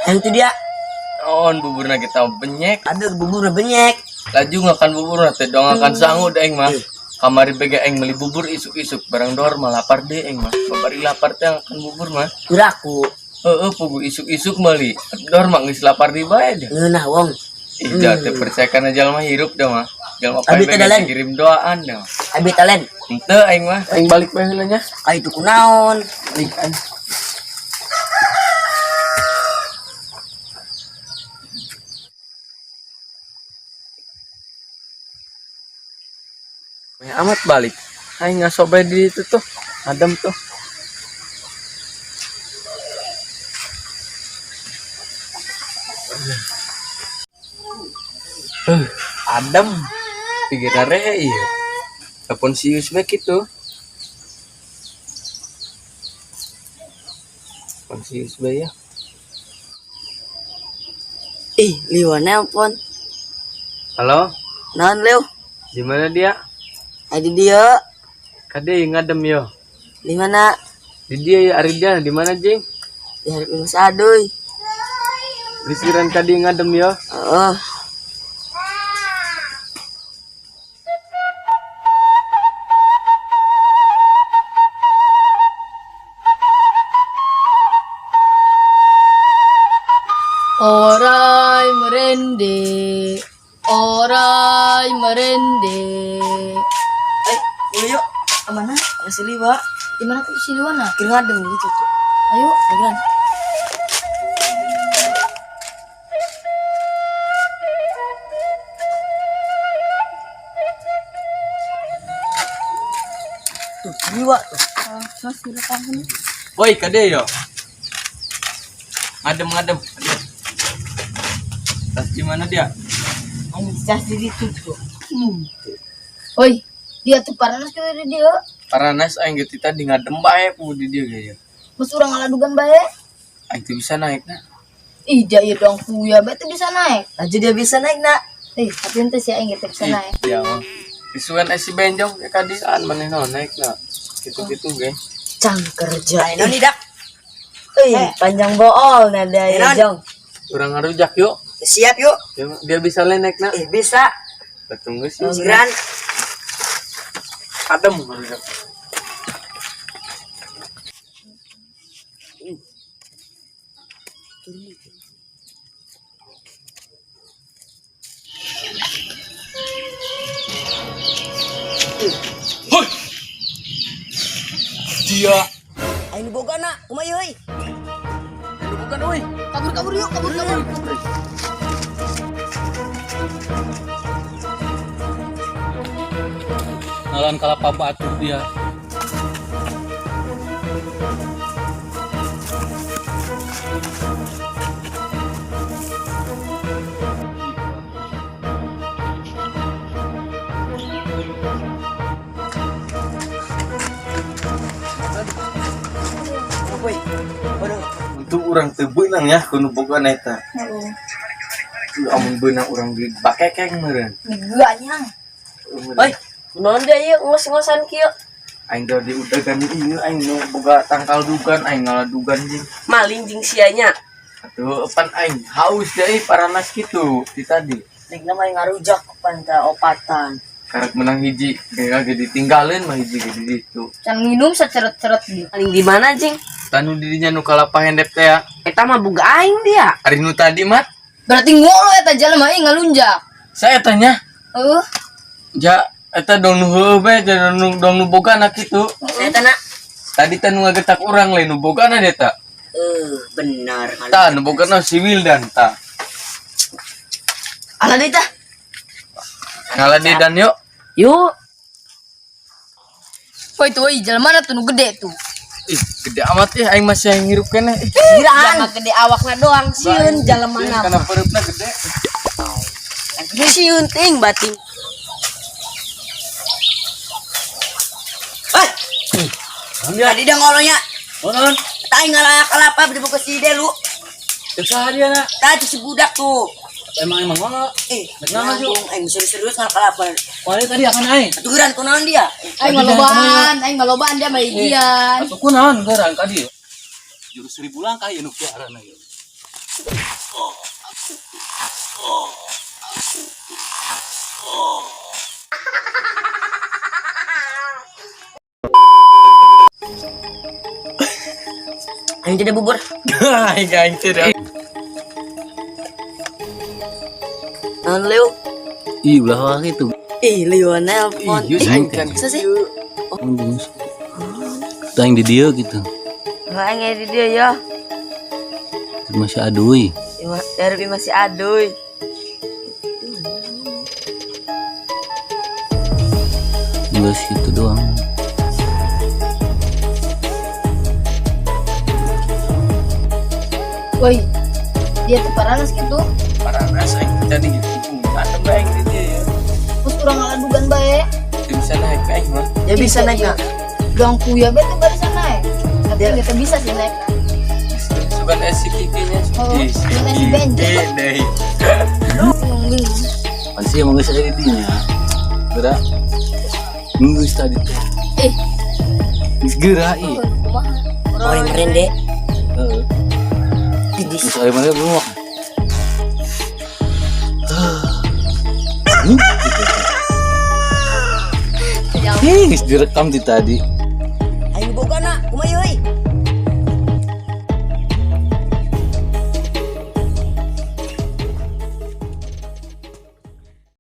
Yang itu dia. On buburna kita benyek. Ada bubur benyek. Laju ngakan bubur teh dong akan sangu aing mah. Kamari bega aing meuli bubur isuk-isuk barang dohar mah lapar deh aing mah. Babari lapar teh ngakan bubur mah. Kuraku. Heeh, pugu isuk-isuk meuli. Dohar mah geus lapar di bae deh. Ngeunah wong. Ih, dah teh percaya kana jalma hirup dah mah. Jalma Abi pae teh bega dalen. dikirim doaan dah. Abi talen. Henteu aing mah. Aing balik bae heula nya. Ai itu kunaon? Balik aing. Banyak amat balik. Aing ngasobe di itu tuh. Adem tuh. Adem. Pikiran rehe iya. Telepon si Yusmek itu. Telepon si Yusmek ya. Ih, Leo nelpon. Halo, Naon Leo? di mana dia? Ai di dieu. Kade ngadem yo. Di mana? Di dia ya Aridia, di mana jing? Di hareup imah saduy. Lisiran kade ngadem yo. Heeh. Orai merende, orai merende. Eh, Leo, kemana? Ke si Liwa. Di mana tuh si Liwana? Keur ngadem gitu tuh. Ayo, Ayo. Tuh, Liwa tuh. Oh, silakan. Woi, kade yo. Ngadem ngadem. Kade. Tas di mana dia? Ayo cas di situ tuh. Oi, dia tuh paranas ke di dia. Paranas aing ge tadi ngadem bae pu di dia gaya. Mas urang ngaladugan bae. Aing teu bisa naik na. Ih, dia ieu dong kuya bae tuh bisa naik. Aja dia bisa naik nak. Eh, tapi ente sih aing ge teu bisa naik. Ih, dia mah. Isuan si benjong ke kadian maneh naon naik na. Gitu-gitu ge. Cang kerja. Ayo nih dak. Eh, panjang bool nah dia ya, Jong. Urang ngarujak yuk. Siap yuk. Dia bisa lain naik na. Eh, bisa. Tunggu sih. Siran. Adem ngarujak. Hoi. Dia. Ayo nu boga nak, kumaha euy? Anu bukan euy. Kabur kabur yuk, kabur kabur. Ngalan kalapa batu dia. Woi. Waduh. Untuk urang teu beunang ya kudu boga eta. Heeh. Amun beunang urang di bakekeng meureun. Ganya. Woi, kunaon dia ieu ngos-ngosan kieu? Aing teh di udagan ieu aing nu boga tangkal dugan aing ngaladugan jeung. Maling jeung sianya. Atuh pan aing haus deui paranas kitu ti tadi. Nek nama aing ngarujak pan ta opatan. Karek menang hiji, kayak ge ditinggalin mah hiji ge di ditu. Can minum seceret-ceret dia. Maling di mana jing? Tanu dirinya nu kalapa hendep teh ya. Eta mah boga aing dia. Ari nu tadi mat, Berarti ngolo eta jelema euy ngalunjak. saya tanya, Heeh. ja eta dong nu heueuh bae, ja dong nu boga na kitu. Eta nak. Tadi teh nu ngagetak urang lain nu boga na dia ta. Benar. Ta nu boga na si Wildan ta. Ala deui tah. Ngalah deui dan yuk. Yuk. Woi tuh, woi, jalan mana tuh nu gede tuh? Ih, gede amat ih aing masih yang ngirup keneh. Ih, Giraan. Jangan gede awakna doang, sieun jalan mana. Karena perutna gede. Sieun ting bating. Hei. Tadi dia ngolonya. Onon, Tai ngalah kelapa di buku si Delu. cek saha dia na. Tadi si budak tuh. Emang emang ngolo. Eh, Nah, nanggung. Eh, serius-serius ngalah kelapa. Wah, tadi akan aing. Aturan kunaon dia? Aing ngalobaan dia mah ijian. Atuh kunaon geurang tadi. Jurus seribu langkah ieu nu kiarana ieu. Aing tidak bubur. Aing aing tidak. Naon Leo? Ih, ulah wae kitu. Ih, Leo nelpon. Ih, Ih, aing teh. bisa sih? Tah di dieu gitu. Aing di dia ya. Masih aduy. Dari masih aduy. Enggak segitu doang. Woi, dia tuh paranas gitu. Paranas aing tadi gitu. Ada aing di dia ya. Terus urang ngaladugan bae. Teu bisa naik ke aing mah. Ya bisa naik nggak? Gang kuya bae tuh barisan naik. Tapi nggak bisa sih naik. Sugan es si kikinya. Oh, Ih, si sugan es si benjol. Kiki deh. Nungguin. Pasti emang geus aya di dinya. Geura. Geus tadi teh. Eh, Geus geura ih. kumaha? Oh, yang keren deh. Heeh. Didis. Geus aya mana belum. Jauh. Ih, geus direkam di tadi.